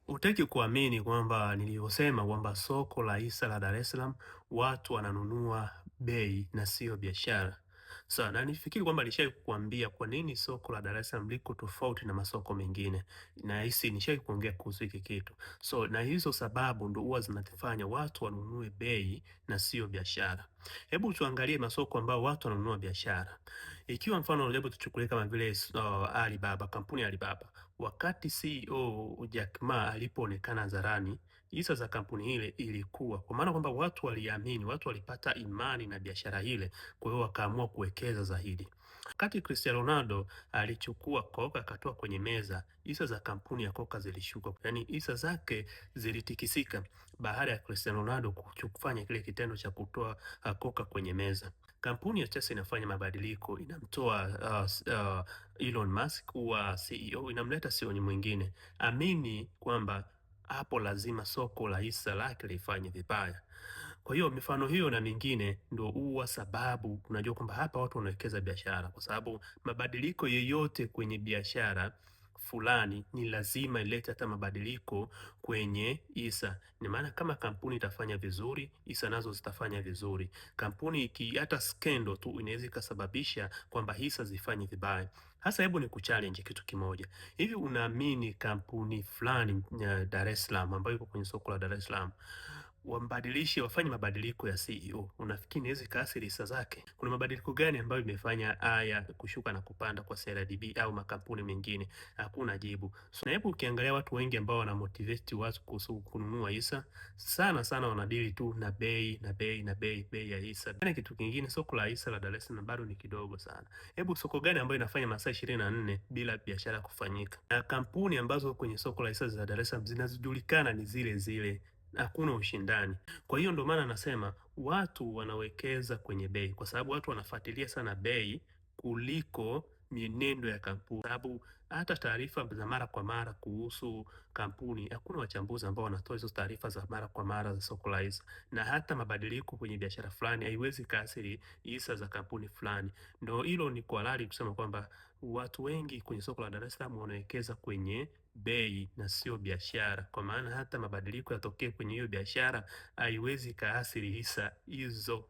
Hutaki kuamini kwamba nilivyosema kwamba soko la hisa la Dar es Salaam watu wananunua bei na sio biashara. Sawa, na nifikiri kwamba nishai kukuambia kwa nini soko la Dar es Salaam liko tofauti na masoko mengine, na hisi nishai kuongea kuhusu hiki kitu. So na hizo sababu ndo huwa zinafanya watu wanunue bei na sio biashara. Hebu tuangalie masoko ambayo watu wanunua biashara. Ikiwa mfano hebu tuchukulie kama vile Alibaba, kampuni ya Alibaba, wakati CEO Jack Ma alipoonekana hadharani, hisa za kampuni ile ilikuwa kwa maana kwamba watu waliamini, watu walipata imani na biashara ile, kwa hiyo wakaamua kuwekeza zaidi. Wakati Cristiano Ronaldo alichukua Coca akatoa kwenye meza, hisa za kampuni ya Coca zilishuka, yaani hisa zake zilitikisika baada ya Cristiano Ronaldo kufanya kile kitendo cha kutoa Coca kwenye meza. Kampuni ya Tesla inafanya mabadiliko, inamtoa Elon Musk kuwa CEO, inamleta CEO mwingine. Amini kwamba hapo lazima soko la hisa lake lifanye vibaya. Kwa hiyo mifano hiyo na mingine ndio huwa sababu unajua kwamba hapa watu wanawekeza biashara, kwa sababu mabadiliko yeyote kwenye biashara fulani ni lazima ilete hata mabadiliko kwenye hisa. Ni maana kama kampuni itafanya vizuri, hisa nazo zitafanya vizuri. Kampuni iki hata skendo tu inaweza ikasababisha kwamba hisa zifanye vibaya. Hasa hebu ni kuchallenge kitu kimoja. Hivi unaamini kampuni fulani Dar es Salaam ambayo iko kwenye soko la Dar es Salaam wambadilishe wafanye mabadiliko ya CEO, unafikiri inaweza ikaathiri hisa zake? Kuna mabadiliko gani ambayo imefanya haya kushuka na kupanda kwa CRDB au makampuni mengine? Hakuna jibu. So, na hebu ukiangalia watu wengi ambao wana motivate watu kuhusu kununua hisa, sana sana wanadili tu na bei na bei na bei, bei ya hisa. Na kitu kingine, soko la hisa la Dar es Salaam bado ni kidogo sana. Hebu soko gani ambayo inafanya masaa 24 bila biashara kufanyika? Na kampuni ambazo kwenye soko la hisa za Dar es Salaam zinazojulikana ni zile zile, hakuna ushindani. Kwa hiyo ndio maana nasema watu wanawekeza kwenye bei, kwa sababu watu wanafuatilia sana bei kuliko mienendo ya kampuni, sababu hata taarifa za mara kwa mara kuhusu kampuni hakuna wachambuzi ambao wanatoa hizo taarifa za mara kwa mara za soko la hisa, na hata mabadiliko kwenye biashara fulani haiwezi kaathiri hisa za kampuni fulani. Ndio hilo ni kwa halali kusema kwamba watu wengi kwenye soko la Dar es Salaam wanawekeza kwenye bei na sio biashara, kwa maana hata mabadiliko yatokee kwenye hiyo biashara haiwezi kaathiri hisa hizo.